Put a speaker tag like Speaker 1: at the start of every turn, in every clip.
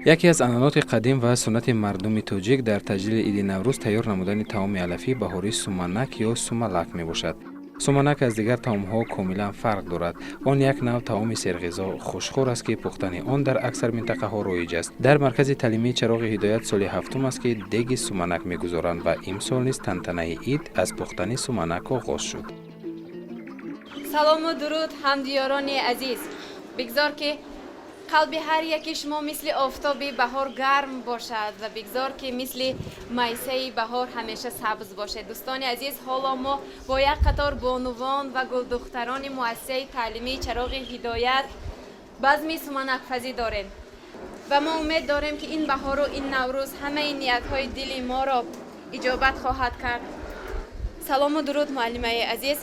Speaker 1: Яке аз анъаноти қадим ва суннати мардуми тоҷик дар таҷлили иди Наврӯз тайёр намудани таоми алафии баҳорӣ суманак ё сумалак мебошад. Суманак аз дигар таомҳо комилан фарқ дорад. Он як нав таоми серғизо, хушхӯр аст, ки пухтани он дар аксар минтақаҳо роиҷ аст. Дар маркази таълимии «Чароғи ҳидоят» соли ҳафтум аст, ки деги суманак мегузоранд ва имсол низ тантанаи ид аз пухтани суманак оғоз шуд.
Speaker 2: Салому дуруд, ҳамдиёрони азиз! Бигзор, ки қалби ҳар яки шумо мисли офтоби баҳор гарм бошад ва бигзор, ки мисли майсаи баҳор ҳамеша сабз бошед. Дӯстони азиз, ҳоло мо бо як қатор бонувон ва гулдухтарони муассисаи таълимии «Чароғи ҳидоят» базми суманакпазӣ дорем ва мо умед дорем, ки ин баҳору ин Наврӯз ҳамаи ниятҳои дили моро иҷобат хоҳад кард. Салому дуруд, муаллимаи азиз!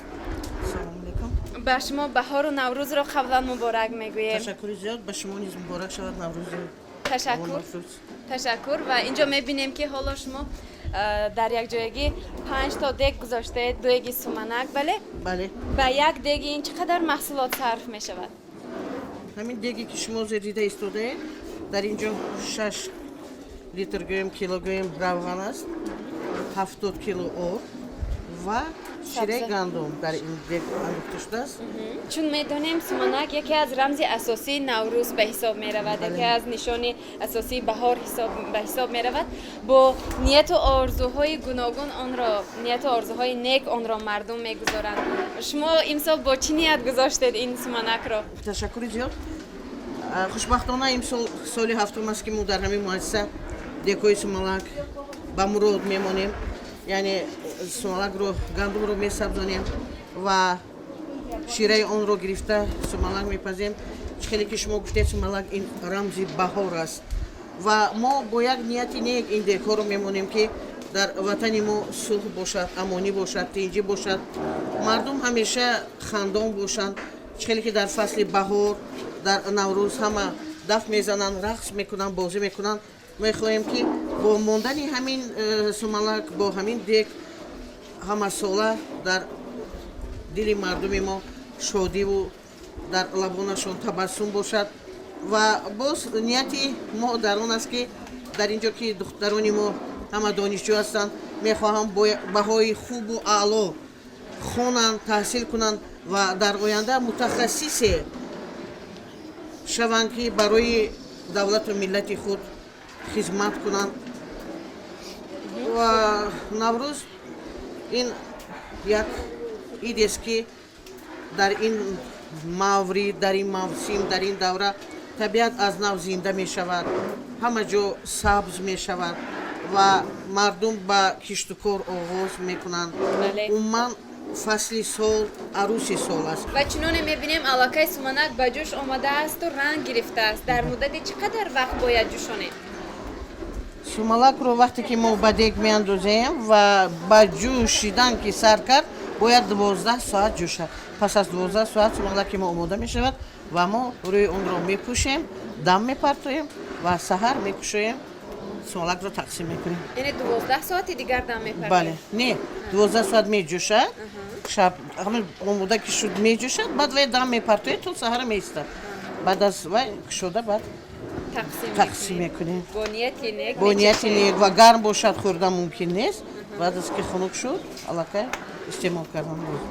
Speaker 2: Ба шумо баҳору Наврӯзро қаблан муборак мегӯем.
Speaker 3: Ташаккури зиёд, ба шумо низ муборак шавад Наврӯзи.
Speaker 2: Ташаккур, ташаккур. Ва инҷо мебинем, ки ҳоло шумо дар якҷоягӣ панҷ то дег гузоштаед, деги суманак, бале?
Speaker 3: Бале.
Speaker 2: Ба як деги ин чӣ қадар маҳсулот сарф мешавад?
Speaker 3: Ҳамин деге, ки шумо зер дида истодаед, дар ин ҷо 6 литр гӯем, кило гӯем, равған аст, 70 кило орд ва шираи гандум дар ин дег андохта шудааст.
Speaker 2: Чун медонем, суманак яке аз рамзи асосии Наврӯз ба ҳисоб меравад, яке аз нишони асосии баҳор ба ҳисоб меравад. Бо нияту орзуҳои гуногун онро, нияту орзуҳои нек онро мардум мегузоранд. Шумо имсол бо чӣ ният гузоштед ин суманакро?
Speaker 3: Ташаккури зиёд. Хушбахтона, имсол соли ҳафтум аст, ки мо дар ҳамин муассиса дегҳои сумалак ба мурод мемонем, яъне сумалакро, гандумро месабзонем ва шираи онро гирифта сумалак мепазем. Чӣ хеле ки шумо гуфтед, сумалак ин рамзи баҳор аст ва мо бо як нияти нек ин дегҳоро мемонем, ки дар ватани мо сулҳ бошад, амонӣ бошад, тинҷӣ бошад, мардум ҳамеша хандон бошанд. Чӣ хеле ки дар фасли баҳор, дар Наврӯз ҳама даф мезананд, рақс мекунанд, бозӣ мекунанд, мехоҳем, ки бо мондани ҳамин сумалак, бо ҳамин дег ҳамасола дар дили мардуми мо шодиву дар лабонашон табассум бошад. Ва боз нияти мо дар он аст, ки дар ин ҷо, ки духтарони мо ҳама донишҷӯ ҳастанд, мехоҳам бо баҳои хубу аъло хонанд, таҳсил кунанд ва дар оянда мутахассисе шаванд, ки барои давлату миллати худ хизмат кунанд. Ва Наврӯз ин як идест, ки дар ин маврид, дар ин мавсим, дар ин давра табиат аз нав зинда мешавад, ҳама ҷо сабз мешавад ва мардум ба киштукор оғоз мекунанд. Умуман, фасли сол аруси сол аст.
Speaker 2: Ва чуноне мебинем, аллакай суманак ба ҷӯш омадаасту ранг гирифтааст. Дар муддати чӣ қадар вақт бояд ҷӯшонем?
Speaker 3: Сумалакро вақте ки мо ба дег меандозем ва ба ҷӯшидан ки сар кард, бояд 12 соат ҷӯшад. Пас аз 12 соат сумалаки мо омода мешавад ва мо рӯи онро мепӯшем, дам мепартоем ва саҳар мекушоем, сумалакро тақсим мекунем.
Speaker 2: Яъне 12 соати дигар дам мепартоем?
Speaker 3: Бале, не, 12 соат меҷӯшад, шаб ҳамин омода ки шуд, меҷӯшад, баъд вай дам мепартоед, то саҳара меистад. Баъд аз вай кушода, баъд тақсим мекунем.
Speaker 2: Бо нияти нек.
Speaker 3: Бо нияти нек. Ва гарм бошад, хӯрдан мумкин нест. Баъд аз ки хунук шуд, аллакай истеъмол кардан лозим.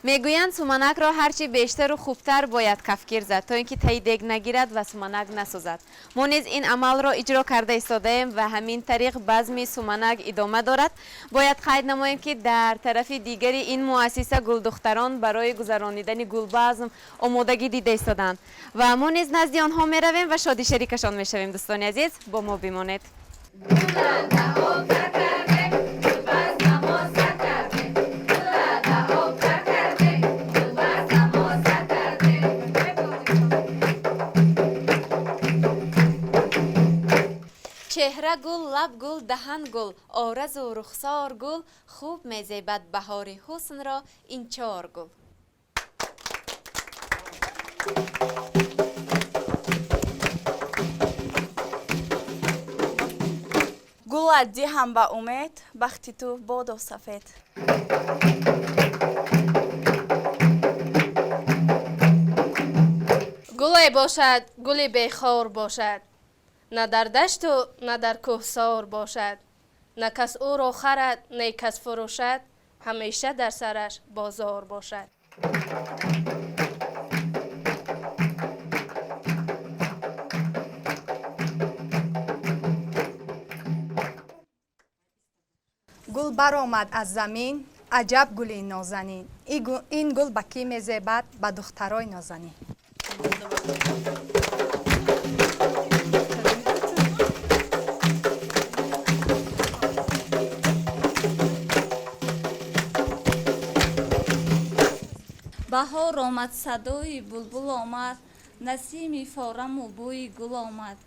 Speaker 2: Мегӯянд, суманакро ҳарчи бештару хубтар бояд кафкир зад, то ин ки таи дег нагирад ва суманак насӯзад. Мо низ ин амалро иҷро карда истодаем ва ҳамин тариқ базми суманак идома дорад. Бояд қайд намоем, ки дар тарафи дигари ин муассиса гулдухтарон барои гузаронидани гулбазм омодагӣ дида истодаанд ва мо низ назди онҳо меравем ва шоди шарикашон мешавем. Дӯстони азиз, бо мо бимонед. Чеҳра гул, лаб гул, даҳан гул, орзу рухсор гул, хуб мезебад баҳори ҳуснро ин чор гул.
Speaker 4: Гулат диҳам ба умед, бахти ту бодо сафед.
Speaker 5: Гуле бошад, гули бехор бошад, на дар дашту на дар кӯҳсор бошад, на кас ӯро харад, не кас фурӯшад, ҳамеша дар сараш бозор бошад.
Speaker 6: Гул баромад аз замин, аҷаб гули нозанин. Ин гул ба кӣ мезебад? Ба духтарои нозанин.
Speaker 7: Баҳор омад, садои булбул омад, насими фораму бӯи гул омад.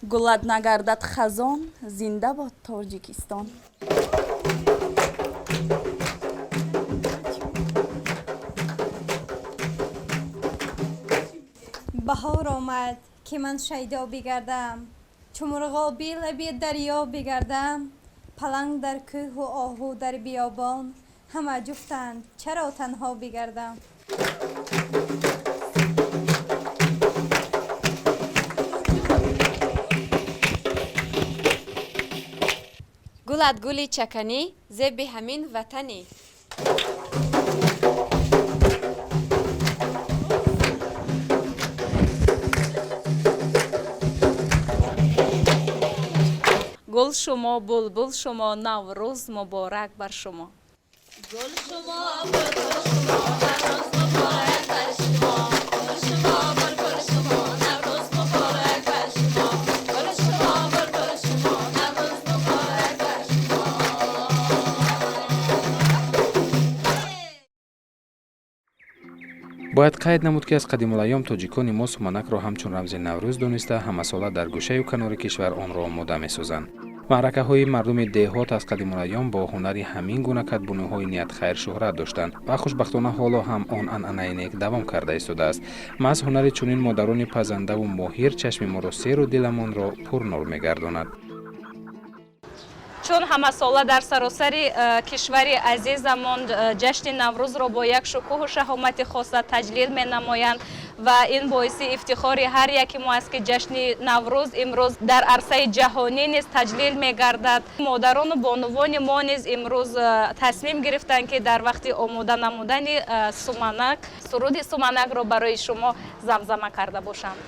Speaker 4: Гулат нагардад хазон, зинда бод Тоҷикистон.
Speaker 8: Баҳор омад, ки ман шайдо бигардам, чу мурғоби лаби дарё бигардам. Паланг дар кӯҳу оҳу дар биёбон, ҳама ҷуфтанд, чаро танҳо бигардам?
Speaker 2: Гулат гули чаканӣ, зеби ҳамин ватанӣ.
Speaker 7: Гул шумо, булбул шумо, Наврӯз муборак бар шумо.
Speaker 9: Гул шумо, булбул шумо, Наврӯз муборак бар шумо. Гул шумо, булбул шумо, Наврӯз муборак бар шумо. Гул шумо, булбул шумо, Наврӯз муборак бар шумо.
Speaker 1: Бояд қайд намуд, ки аз қадимулайём тоҷикони мо суманакро ҳамчун рамзи Наврӯз дониста, ҳамасола дар гӯшаю канори кишвар онро омода месозанд. Маъракаҳои мардуми деҳот аз қадимулайём бо ҳунари ҳамин гуна кадбунуҳои ниятхайр шӯҳрат доштанд ва хушбахтона ҳоло ҳам он анъанаи нек давом карда истодааст. Маҳз ҳунари чунин модарони пазандаву моҳир чашми моро серу диламонро пурнур мегардонад.
Speaker 7: Чун ҳамасола дар саросари кишвари азизамон ҷашни Наврӯзро бо як шукӯҳу шаҳомати хоса таҷлил менамоянд ва ин боиси ифтихори ҳар яки мо аст, ки ҷашни Наврӯз имрӯз дар арсаи ҷаҳонӣ низ таҷлил мегардад. Модарону бонувони мо низ имрӯз тасмим гирифтанд, ки дар вақти омода намудани суманак суруди суманакро барои шумо замзама карда бошанд.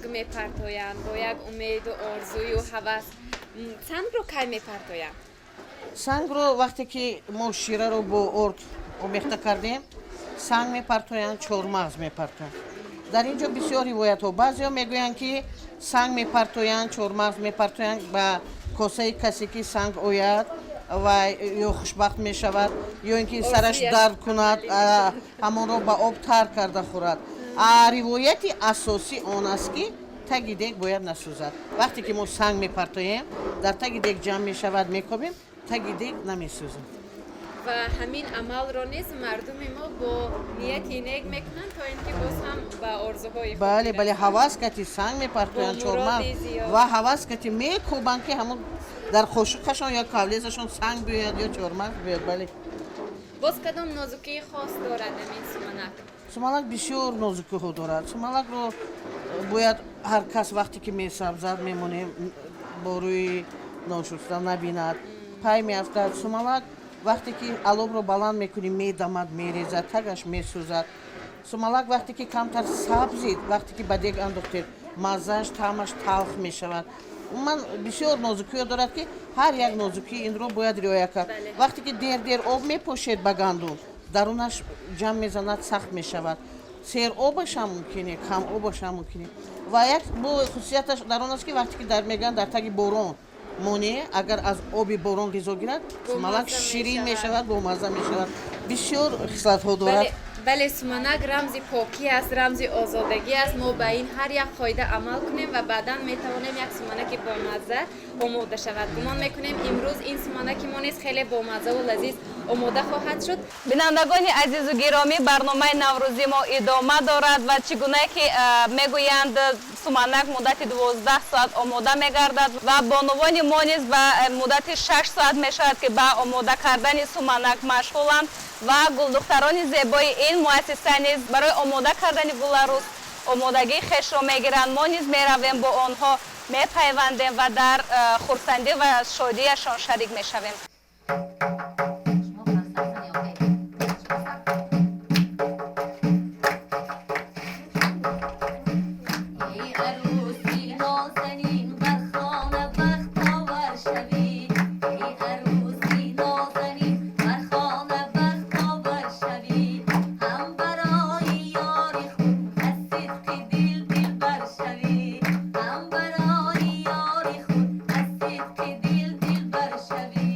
Speaker 2: Мепартоянд бо як умеду орзую ҳавас. Сангро кай мепартоянд?
Speaker 3: Сангро вақте ки мо шираро бо орд омехта кардем, санг мепартоянд, чормағз мепартоянд. Дар ин ҷо бисёр ривоятҳо. Баъзеҳо мегӯянд, ки санг мепартоянд, чормағз мепартоянд, ба косаи касе ки санг ояд ва ё хушбахт мешавад, ё ин ки сараш дард кунад, ҳамонро ба об тар карда хӯрад. А ривояти асосӣ он аст, ки таги дег бояд насӯзад. Вақте ки мо санг мепартоем, дар таги дег ҷамъ мешавад, мекобем, таги дег намесӯзад.
Speaker 2: Ва ҳамин амалро низ мардуми мо бо нияти нек мекунанд, то ин ки боз ҳам ба орзуҳои худ
Speaker 3: Бале, бале.
Speaker 2: бирасанд.
Speaker 3: Ҳавас кати санг мепартоянд,
Speaker 2: Бо муроди
Speaker 3: чормағз
Speaker 2: зиёд.
Speaker 3: Ва ҳавас кати мекӯбанд, ки ҳамон дар қошуқашон ё кавлезашон санг биёяд ё чормағз биёяд, бале.
Speaker 2: Боз кадом нозукии хос дорад ҳамин суманак?
Speaker 3: Сумалак бисёр нозукиҳо дорад. Сумалакро бояд ҳар кас вақте ки месабзад, мемонем, бо рӯи ношуста набинад, пай меафтад. Сумалак вақте ки алобро баланд мекунӣ, медамад, мерезад, тагаш месӯзад. Сумалак вақте ки камтар сабзид, вақте ки ба дег андохтед, маззааш, таъмаш талх мешавад. Умуман, бисёр нозукиҳо дорад, ки ҳар як нозукии инро бояд риоя кард. Вақте ки дер дер об мепошед ба гандум, дарунаш ҷамъ мезанад, сахт мешавад. Сер обашам мумкине, кам обашам мумкине. Ва як бо хусусияташ дар он аст, ки вақте ки дар мегӯянд, дар таги борон монӣ, агар аз оби борон ғизо гирад, сумалак
Speaker 2: Бомазза
Speaker 3: ширин
Speaker 2: мешавад.
Speaker 3: мешавад, бомазза мешавад. Бисёр хислатҳо дорад.
Speaker 2: Бале, суманак рамзи покӣ аст, рамзи озодагӣ аст. Мо ба ин ҳар як қоида амал кунем ва баъдан метавонем як суманаки бомазза омода шавад. Гумон мекунем, имрӯз ин суманаки мо низ хеле бомаззаву лазиз омода хоҳад шуд.
Speaker 7: Бинандагони азизу гиромӣ, барномаи наврӯзӣ мо идома дорад ва чӣ гуна ки мегӯянд, суманак муддати 12 соат омода мегардад ва бонувони мо низ ба муддати 6 соат мешавад, ки ба омода кардани суманак машғуланд ва гулдухтарони зебои ин муассиса низ барои омода кардани гуларӯс омодагии хешро мегиранд. Мо низ меравем, бо онҳо мепайвандем ва дар хурсандӣ ва шодиашон шарик мешавем.
Speaker 9: Эй арӯси нозанин, бар хона бахтовар шавӣ. Эй арӯси нозанин, бар хона бахтовар шавӣ. Ҳам барои ёри худ аз сидқи дил дилбар шавӣ. Ҳам барои ёри худ аз сидқи дил дилбар шавӣ.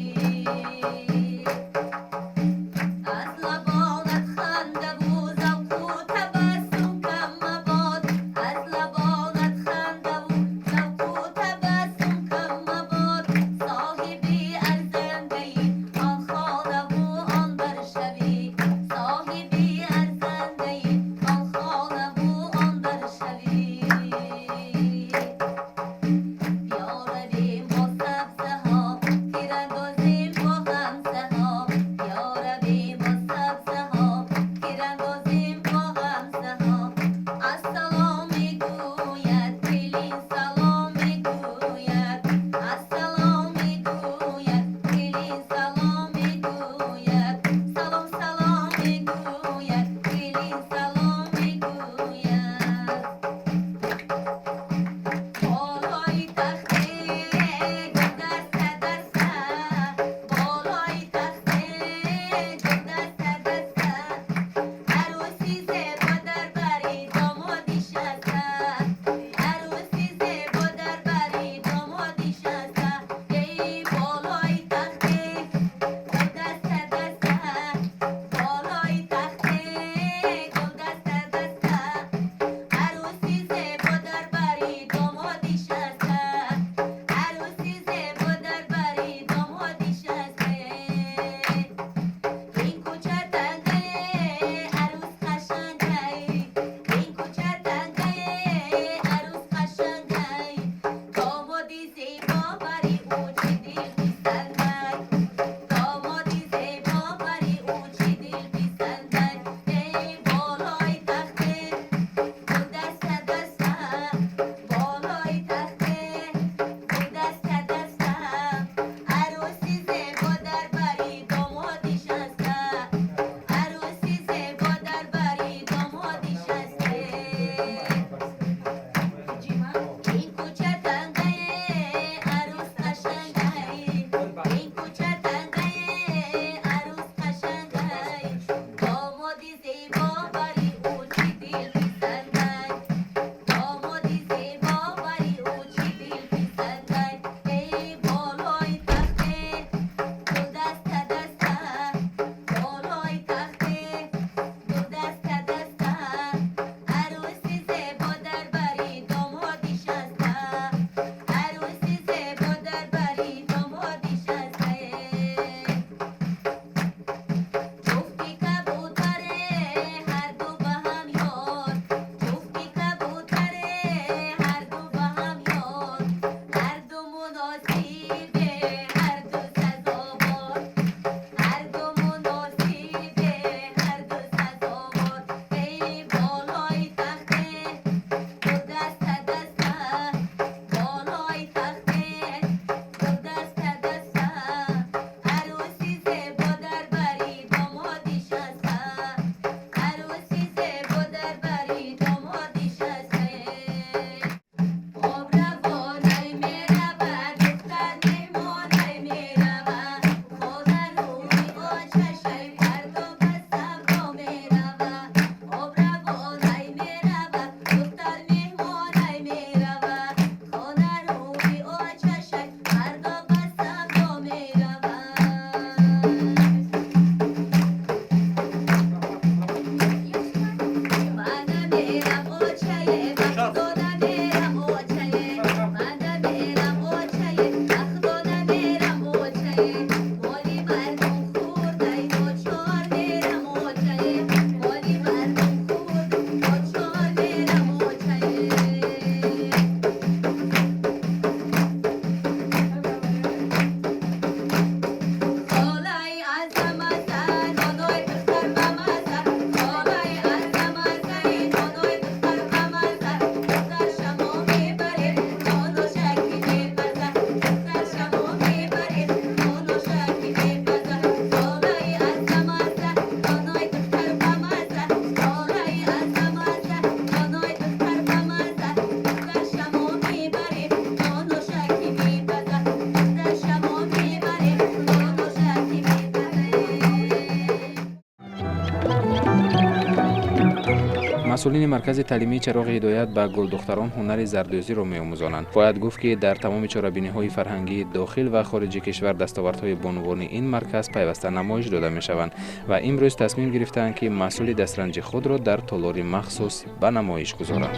Speaker 1: Масъулини маркази таълимии Чароғи ҳидоят ба гулдухтарон ҳунари зардӯзиро меомӯзонанд. Бояд гуфт, ки дар тамоми чорабиниҳои фарҳангии дохил ва хориҷи кишвар дастовардҳои бонувони ин марказ пайваста намоиш дода мешаванд ва имрӯз тасмим гирифтаанд, ки маҳсули дастранҷи худро дар толори махсус ба намоиш гузоранд.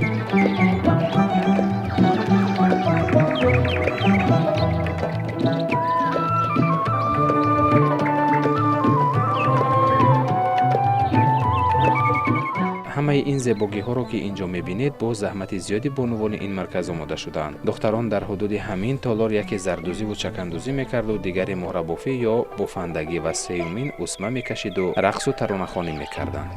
Speaker 1: Ҳамаи ин зебогиҳоро, ки ин ҷо мебинед, бо заҳмати зиёди бонувони ин марказ омода шудаанд. Духтарон дар ҳудуди ҳамин толор яке зардӯзиву чакандӯзӣ мекарду, дигаре муҳрабофӣ ё бофандагӣ ва сеюмин усма мекашиду рақсу таронахонӣ мекарданд.